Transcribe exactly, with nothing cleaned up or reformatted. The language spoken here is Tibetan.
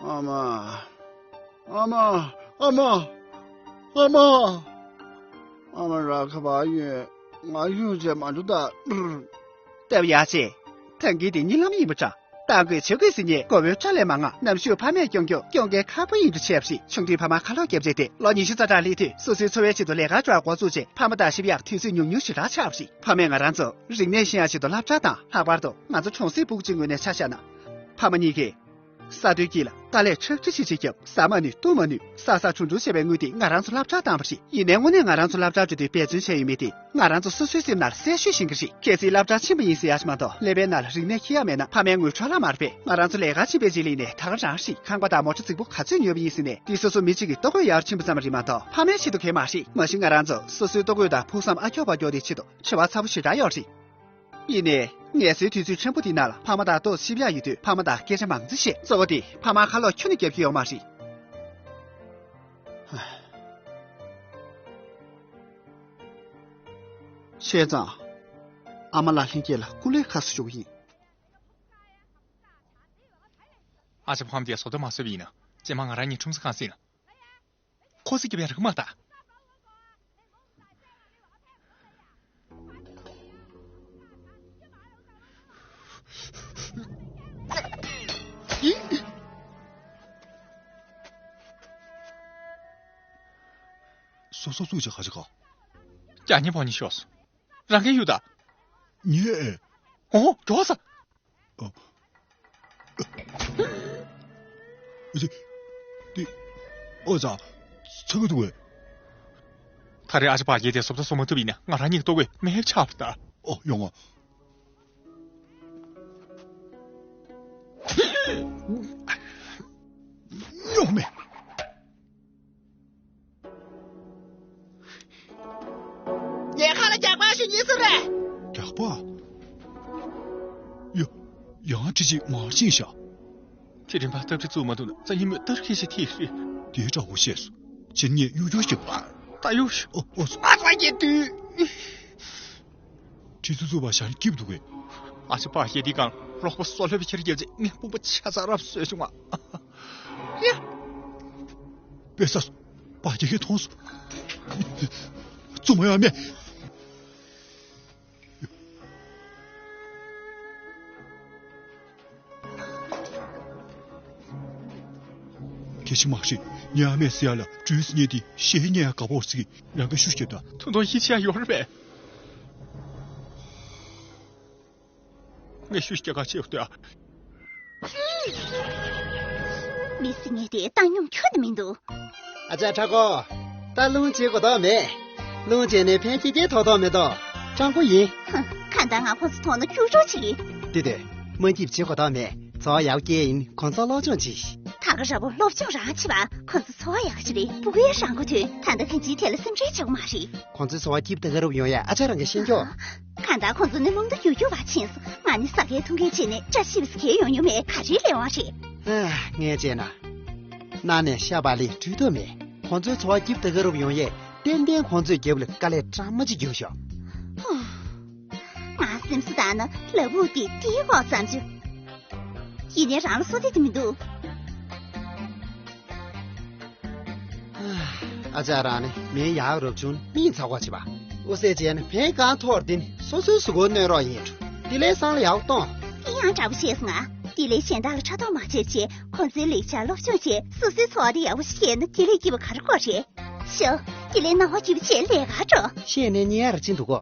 ཨ་མ། ཨ་མ། ཨ་མ། ཨ་མ། ཨ་མ་ར་ཁ་བ་ཡོད། ང་ཡོང་བྱས་མ་འགྲོ་ད། སྟབས་ཡག་ཆེ། ཐང་གི་དེ་གཉིད་ལམ་ཡིན་པ་འདྲ། ཏང་གི་ཆོས་གོས་ཟིན་ནས་མགོ་བོའི་སྐྲ་ལས་མ་ང་ནམ་ཞུགས་ཕ་མས་སྐྱོང་སྐྱོང་སྐྱོང་མཁན་ཁག་པོ་ཡིན་དུ་ཆེ་བ་ཞིག་ཆུང་དུས་ཕ་མ་ཁ་ལོག་བརྒྱབ་བྱས་ཏེ་ལོ་ཉི་ཤུ་རྩ་གྲངས་སླེབས་དུས་སོ་སོའི་འཚོ་བའི་ཆེད་དུ་ལས་ཀ་འགྲོ་བ་འགོ་བཙུགས་རྗེས་ཕ་མ་དང་གཤིབ་ཡག་དུས་ཚོད་ཉུང་ཉུང་ཞེ་དྲག་ཆགས་པ་ཞིག་ཕ་མས་ང་རང་ཚོ་རིག་གནས་ཤེས་ཡག་ཆེད་དུ་སློབ་གྲྭ་དང་ལྷག་པར་དུ་ང་ཚོ་གྲོང་གསེབ་སྤུ་གུ་གཅིག་ངོས་ནས་ཆ་བཞག་ན། ཕ་མ་གཉིས་ཀས་ས་མཐོའི་དཀྱིལ་ལ་དཀའ་ལས་ཁྲག་ཁྲིག་ཅིག་བརྒྱབ། ཟ་མ་ནུས་གཏོང་མ་ནུས། ས་ས་གྲུང་གྲུང་བྱས་པའི་དངུལ་དེ་ང་རང་ཚོ་སློབ་གྲྭར་བཏང་བ་རེད། ཡིན་ནའི་དངོས་གནས་ང་རང་ཚོ་སློབ་གྲྭར་འགྲོ་དུས་འབད་བརྩོན་བྱས་ཡོད་མེད་དེ་ང་རང་ཚོ་སོ་སོའི་སེམས་ནང་ལ་གསལ་ཤོས་ཤེས་ཀྱི་རེད། གལ་སྲིད་སློབ་གྲྭར་ཕྱིན་པ་ཡིན་ཟེར་ཡག་ཞིག་མ་གཏོགས་ཀླད་པའི་ནང་ལ་རིག་གནས་འཁྱེར་ཡག་མེད་ན་ཕ་མའི་དངུལ་འཕྲོ་བརླག་མ་རེད་པས། ང་རང་ཚོ་ལས་ཀར་ཕྱིན་པའི་རྗེས་ལ་ཡིན་ནའི་ད་ག་རང་རེད། ཁང་པ་དང་མོ་ཊ་རྫིག་པོ་ག་ཚོད་ཉོས་པ་ཡིན་ཟེར་ནའི་དེ་སོ་སོ་མི་གཅིག་གི་ལྟོ་གོས་ཡག་ཕྱིན་པ་ཙམ་རེད་མ་གཏོགས་ཕ་མའི་ཆེད་དུ་གང་མ་རེད། མ་གཞི་ང་རང་ཚོ་སོ་སོའི་ལྟོ་གོས་དང་ཕུགས་བསམ་ཨ་སྐྱོ་བ་སྐྱོ་དེ་ཆེད་དུ་འཚོ་བ་ཚ་པོ་ཞེ་དྲག་ཡོད་རེད། ཡིན་ནའི། ངལ་གསོའི་དུས་ཚོད་ཕྲན་བུ་དེ་ནང་ལ་ཕ་མ་དང་ཏོག་ཙམ་གཤིབ་ཡག་ཡོད་དུས་ཕ་མ་དང་སྐད་ཆ་མང་ཙམ་བཤད། གཙོ་བོ་དེ་ཕ་མ་ཁ་ལོག་ཁྱོན་ནས་རྒྱབ་ཀྱི་ཡོད་མ་རེད། བཤད་ཙང་། ཨ་མ་ལགས་ལྷན་རྒྱས་ལ་སྐུ་ལས་ཁ་གསོ་ཞུ་གི་ཡིན། ཨ་ཅག་ཕམ་དེ་བཟོ་ལྟ་མ་བཟོས་པ་ཡིན་ན་རྗེས་མ་ང་རང་གཉིས་ཁྲོམ་ས་གང་ཟིན་ན། ཁོ་ཚོས་རྒྱབ་ཡག་རག་གི་མ་རེད་ད། སོ་སོ་སུ་ཅག་ག་ཅག་ག་ཀྱ་ཉེ་པོ་ཉེ་ཤོག་སོ། རང་གི་ཡུལ་ད། ཉེ། ཨོ། མགྱོགས་ས། ཨ། ཨ་ཙི། འདི། ཨོ་ཙ། ཚ་གི་འདུག་གས། ད་རེས་ཨ་ཅག་པ་རྒྱལ་དེ་བཟོ་ལྟ་བཟོ་མ་ཐུབ་ཡིན་ན་ང་རང་གཉིས་ཀྱི་ལྟོ་གོས་མེད་ཆགས་པ་ད། ཨོ་ཡོང་ང་། ཉོག་མེད། ངའི་ཁ་ལ་རྒྱག་པ་ཞུ་ཉེས་སུ་རེད། རྒྱག་པ། ཡ། ཡང་ཁྲི་གཅིག་མར་ཕྱིན་ཤག་དེ་རིམ་པ་སྟབས་བདེ་བཙུགས་མ་ཐུབ་ན་རྩ་ཉིན་མོའི་སྟར་ཁེ་ཤི་ཐིག་རེད། དེའི་དྲང་པོ་བཤད་སོང་། ཕྱིར་ངས་གཡུག་གཡུག་ཞིག་པ། ད་གཡུག་ཤོག་ཨོ་ཨོ་སོ། ཨ་ཙ་ཡེ་དུས། ཁྲི་ཚོ་ཚོ་བ་ཞར་སྐྱིབ་འདུག་གས། ཨ་ཅག་པ་ཡེ་དེ་གང་རོགས་པ་སོ་ལྷོད་པའི་ཁྱེར་རྒྱབ་ཅིག་ངས་དཔུང་པ་ཆ་ཚང་རབ་བཟོས་བྱུང་ང་། ཡ། པེ་ས་སོ། པ་ཡེ་ཁེ་མཐོང་སོ། བཙུན་མ་ཡང་མེད། ཁྱེད་ཤི་མ་ཤི་ཉེ་ཨ་མས་ཟེར་ཡ་ལ་བྲོས་སི་ཉེ་དེ་ཤེས་ཉེ་ཡ་དགའ་པོ་སི་རང་གི་ཤུ་སྐྱེ་ད། ཐུང་ཐུང་ཡིད་ཆེས་ཡོད་རེད་པས། ངས་ཤུ་སྐྱེ་ག་ཆེ་བ་ལྟོས་ཨ། མི་སི་ངས་དེ་བཏང་མྱོང་ཁྱོན་ནས་མི་འདུག་ཨ་ཅག་ཁྲ་ཀོ། ད་རླུང་བྱེད་གོ་དོག་མེད། རླུང་བྱེད་ནས་ཕན་སྐྱེ་སྐྱེ་ཐོག་ཐོག་མེད་དོ། སྤྲང་པོ་ཡིན། ཧ། གང་ལྟར་ང་ཁོང་ཚོ་མཐོང་ན་སྐྱུག་བྲོ་ཅིག་དེ་དེ། མ་སྐྱིབ་བྱེད་གོ་དོག་མེད། ཚོར་བ་ཡག་སྐྱེ་ཡིན། ཁོང་ཚོ་སློབ་སྦྱོང་བྱེད། ད་ག་ར་བོ་སློབ་སྦྱོང་རང་བྱེད་པ། ཁོང་ཚོ་ཚོར་བ་ཡག་ཅིག་རེད། སྤུ་གུའི་རང་གོ་ཐོས། ད་ལྟ་ཁན་ཅིའི་ཐད་ལ་སེམས་ཁྲལ་བྱེད་དགོས་མ་རེད། ཁོང་ཚོའི་ཚོར་བ་སྐྱིབ་ད་ག་རུབ་ཡོང་ཡ་ཨ་ཅག་རང་གིས་ཤེས་མགྱོགས། གང་ལྟར་ཁོང་ཚོ་ནི་རླུང་རྟ་རྒྱུག་རྒྱུག་བ་ཕྱིན་སོང་། ང་ནི་ཟ་མཁན་འཐུང་མཁན་བྱས་ནས་བཀྲ་ཤིས་པ་ཟེར་མཁན་ཡོང་མྱོང་མེད། ག་རེའི་ལས་དབང་རེད། ཨ། ངས་བྱས་ན། གནའ་ནས་ཤ་བག་ལེབ་བཀྲུས་ཐབས་མེད། ཁོང་ཚོའི་ཚོར་བ་སྐྱིབ་ད་ག་རུབ་ཡོང་ཡས་ཏན་ཏན་ཁོང་ཚོའི་རྒྱབ་ལ་དཀའ་ལས་གྲང་མོ་ཅིག་རྒྱག་ཤོག་ཧུ། ང་སེམས་སུ་བཏང་ན་ལ་ཕུག་དེ་ཏིའི་འོག་ཙམ་ཅིག་ཡིན་ནའི་རང་ལ་བསོད་བདེ་དེ་མི་འདུག་ཨ་ཅག་རང་ནི་མིང་ཡག་རབ་བྱུང་མིང་ཚ་གོ་བྱེད་པ། དབུ་སེ་བྱས་ན་ཕན་གང་ཐོག་འདི་ནི་སོ་སོའི་གཟུགས་པོ་གནོད་རོགས་ཡིན་འགྲོ། དེ་ལས་སང་ལ་ཡག་གཏོང་། དེ་ཡང་འདྲ་པོ་བཤད་སོང་ང་། དེ་ལས་གཞན་དག་ལ་ཕྲག་དོག་མ་བྱེད་ཅེས་ཁོང་ཚོའི་ལེགས་ཆ་སློབ་སྦྱོང་བྱས་སོ་སོའི་ཚོར་བ་དེ་ཡག་པོ་ཞིག་ཤེས་ན་དེ་ལས་སྐྱིད་པ་ག་རེ་དགོས་རེད། ཤོག་དེ་ལས་སྣང་བ་སྐྱིད་པོ་བྱས་ལས་ཀར་འགྲོ། ཤེས་ནས་ཉེ་ཡར་ཕྱིན་འདུག་གོ།